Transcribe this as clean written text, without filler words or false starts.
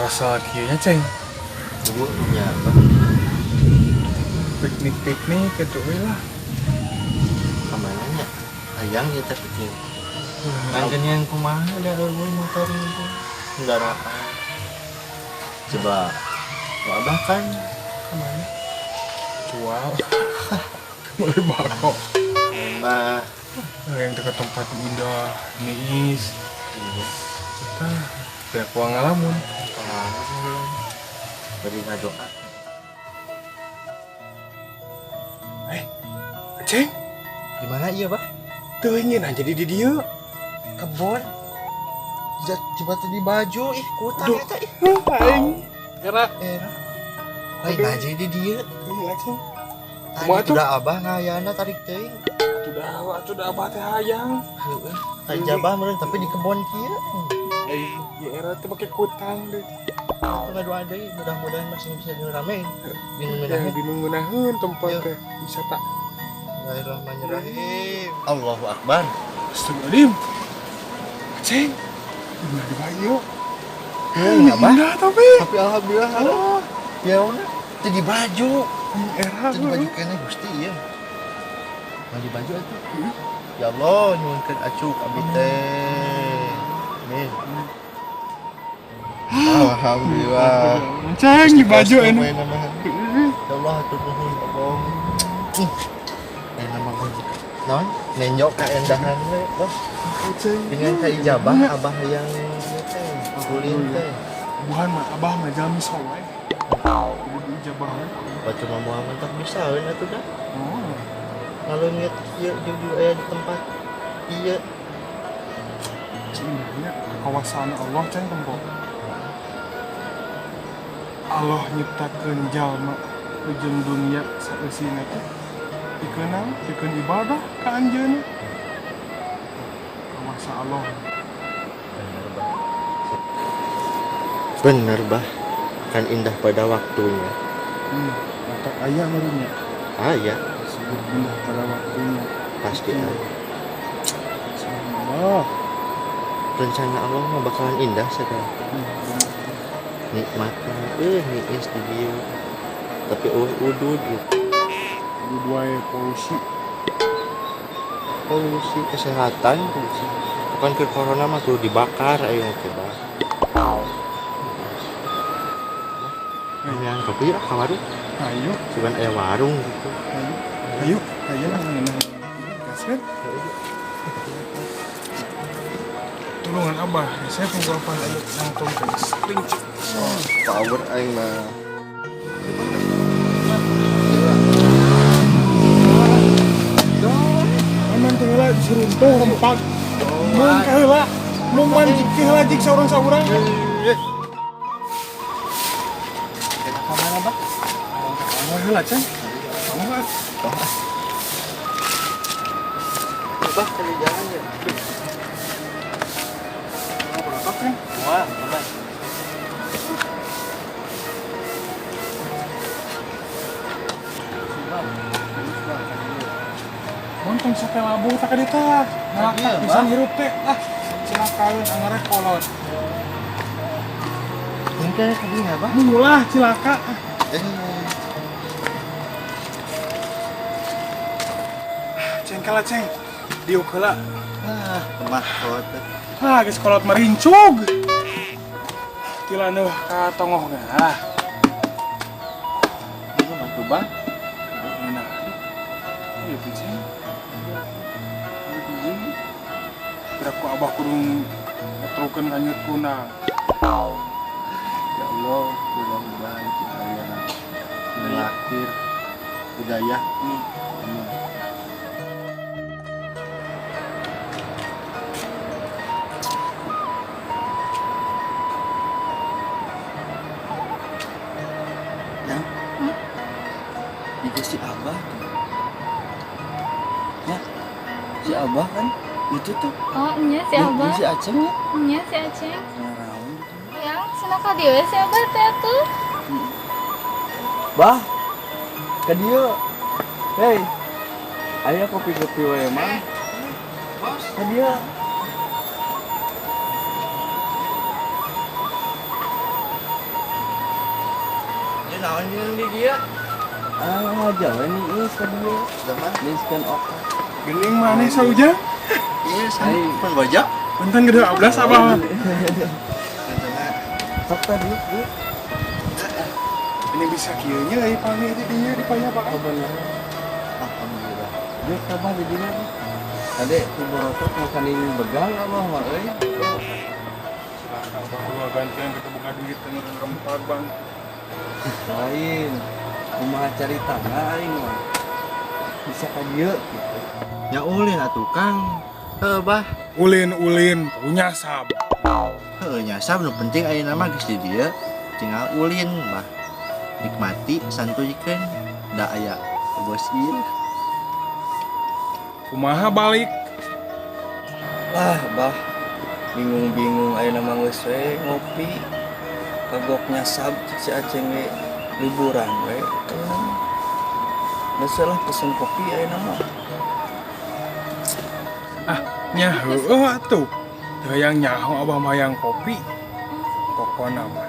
Rasa kieu nya, Ceng. Ibu nya, Bah. Piknik-piknik gitu we lah. Kamana nya? Hayang ieu teh penting. Kan yang kumaha da eueuh motor itu. Kendaraan. Coba. Wah, Abah kan Kemana? Jual. Beli bako. Mah. Yang dekat tempat indah, niis. Iya. Kita banyak uang ngalamun. Pengalaman belum. Beri ngadoa. Ceng, Di mana iya, Bah? Teu ingin aja di dieu. Kebon. Coba tadi baju ih kutang Duh. eta ih. Aing. Era. Era. Lain aja di dieu. Iya, Ceng. Tadi Kumaha tuh? udah Abah ngayana tarik teuing. Atuh dah abah teh hayang. Heeh. Kajabah meureun tapi di kebon kieu. Eh, ya era teh make kutang deh. Itu ngadoa deui, mudah-mudahan masih bisa diramein. Yang dinungunaheun tempat Iya. teh wisata. Bismillahirrahmanirrahim. Allahu Akbar. Astagfirullahaladzim. Ceng, gimana di bayu? Heuh, Abah. Indah tapi. Tapi alhamdulillah. Oh, Ya udah, jadi baju. Era. Jadi baju kene Gusti ieu. Mandi baju atuh. Ya Allah, nyuhunkeun acuk abdi teh. Amin. Alhamdulillah. Ceng di baju ini. Ya Allah, atur nuhun Allah. Nama mah non nenyok kaendahan we, Bos. Ceng. Dengan kaijabah abah yang ieu teh, ulin teh. Buhan mah abah mah jalmi soleh. Kudu diijabah we. Baca mah moal mentak bisa we atuh dah. Oh. Ngaleungit kieu jeung aya di tempat ieu. Cing, kawasan Allah ceng tempo. Allah nyiptakeun jalma jeung dunia saeusina teh pikeun naon? Pikeun ibadah ka anjeunna. Kawasa Allah. Bener, Bah. Bener, Bah. Kan indah pada waktunya. Matak aya meureunnya. Aya. Sebut indah pada waktunya. Pasti aya. Subhanallah. Rencana Allah mah bakalan indah segala. Nikmatnya, niis di dieu. Tapi eueuh udud gitu. Udud wae polusi. Polusi kesehatan, polusi. Bukan ke corona mah kudu dibakar ayo teh, Bah. Yang kopi ya, ka warung. Ayo. Cuman aya warung gitu. Ayo. Ayo, ayo ngeunah. Gaskeun. Tulungan abah, saya penggapan ayo nangtung ke sting. Power aing mah. Aman teh heula diruntuh rempak. Mun ka heula, mun mancing ke heula jik saurang-saurang. Kita ka mana, Bah? Kamu heula, Ceng. Kamu heula. Bah, kali jalan ya. Mau berapa, Ceng? Wah, aman. Montong sate labuh tak ka dieu tah. Ngalakak pisan hirup teh. Ah, cilakaeun anggarek kolot. Engke ka dieu, Bah. Ulah cilaka. Ceng kala, Ceng. Diuk heula. Ah, lemah kolot teh. Ah, geus kolot merincug. Tilaneuh ka tongoh ge. Ah. Ieu mah tuh, Bang. Nah. Ieu teh, Ceng. Kira ku abah kudu ngetrukeun kanyut kuna. Ya Allah, mudah-mudahan kita yang mengakhir hidayah. Amin. Yang? Itu si Abah tuh. Ya, si Abah kan itu tuh. Oh, iya si Abah. Si Aceng ya? Iya si Aceng. Ngaraun gitu. Yang cenah ka dieu si Abah teh tuh. Bah, ka dieu. Hei. Aya kopi-kopi wae mah. Bos. Ka dieu. Ieu naon jeung di dieu? Ah, ngajar we niis ka dieu. Zaman. Niiskeun otak. Geuning maneh saujang. Iya, sana pan bajak. Punten gede ablas abah. Sok teh diuk, diuk. Ini bisa kieu nya euy panggil di dieu di paya Pak. Oh bener. Alhamdulillah. Diuk abah di dinya. Ade ti borotot makanin begal abah mah euy. Silakan abah gua gantian kita buka duit teu rempag bang. Lain. Kumaha caritana aing mah. Bisa ka dieu gitu. Nya ulin atuh Kang. Heuh bah. Ulin-ulin punya sab. Heuh nyasab nu penting ayeuna mah geus di dieu tinggal ulin bah. Nikmati santuikeun da aya bos ieu. Kumaha balik? Lah, bah. Bingung-bingung ayeuna mah geus we ngopi. Kagok nyasab cek si Aceng we liburan we ayeuna mah. Geus lah pesen kopi ayeuna mah. Ah, nya heueuh atuh. Teu hayang nyaho abah mah hayang kopi. Pokona mah.